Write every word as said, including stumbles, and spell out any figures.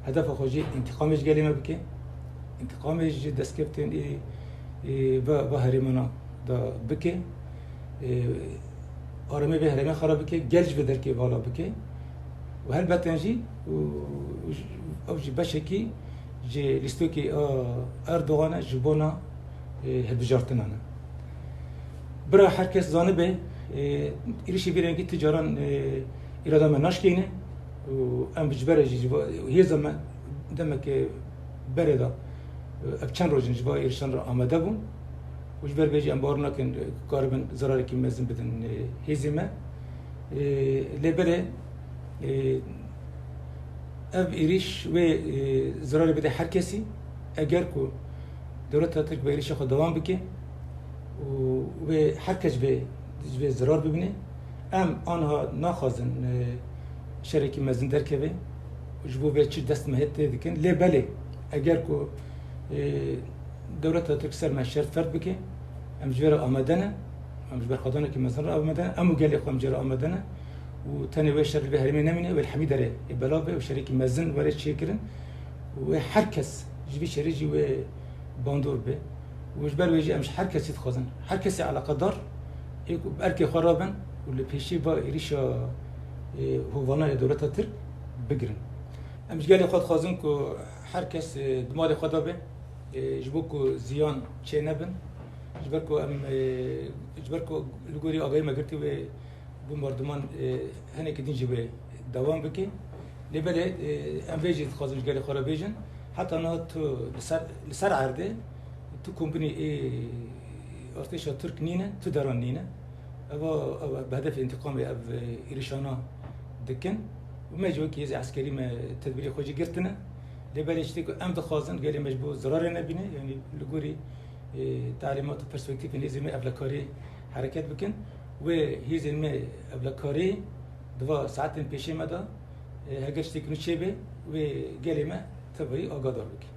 Hedefa xwe jî întîqamê ji gelê me bike. Întîqamê ji destkeftên ê, ê ve, ve herêmana de bike. Ê, aramê vê herêmê xera bike, gel ji vê derkê vala bike. Û helbeten jî, û, û, ew jî beşekî ji lîstokê a Erdogan e ji bona, ê, hilbijartinan e. Bira her kes zanibe, ê, êrişî vî rengî ti caran, ê, îrada me naşkeyne û em bi ji berê jî, ji va-, hêza me demeke berê de, ê, ev çend roj in ji va êrişan re amade bûn û ji ber vê jî em bawer nakin, ê, karibin zerarekî mezin bidin, ê, hêzê me. Ê, lê belê, ê, ev êrîş wê, ê, zerarê bide her kesî. Eger ku dewleta Tirk bi êrişa xwe dewam bike û wê her kes vê, ji vê zerar bibîne, em anha naxwazin, e, şerekî mezin derkeve û ji bo vê çi dest me hê tê dikin. Lê belê, eger ku, e, dewleta Tirk ser me şert ferd bike, em ji vê re amade ne, em ji berxwedanekî mezin re amade ne, em û gelê xwe em jê re amade ne û tenê wê şer li vê herêmê nemîne, wê li hemî derê ê belav be û şerekî mezin were çêkirin û wê her kes ji vî şerê jî wê bandor be. Û ji ber wê jî em ji her kesî dixwazin, her kesê eleqedar ê ku bi erkê xwe rabin û li pêşî va êrîşa, ê, hovana ya dewleta Tirk bigirin. Em ji gelê xwe dixwazin ku her kes, ê, di malê xwe de be, ê, ji bo ku ziyan çê nebin, ji ber ku em, ê, ji ber ku li gorî agahî me girtî wê bombardiman, e, hinekî din jî wê dewam bike. Lê belê, e, em vê jî dixwazin ji gelê xwe re bêjin. Heta niha tu li ser, li ser erdê tu kombînî ê artêşa Tirk nîne, tu deran nîne. Eva, ev bi hedefê întîqamê ev, e, êrişana dikin. Û me jî wekî hêzê eskerî me tedbîrê xwe jî girtine. Lê belê tiştê ku em dixwazin gelê me ji bo zirarê nebîne, yanî li gorî e, talîmat û perspektîfên hêzên me evlekarî hereket bikin. Wê hêzên me evlekarî di va saetên pêşê me de, e, heger tiştekî nû çêbe, wê gelê me tevayî agadar bike.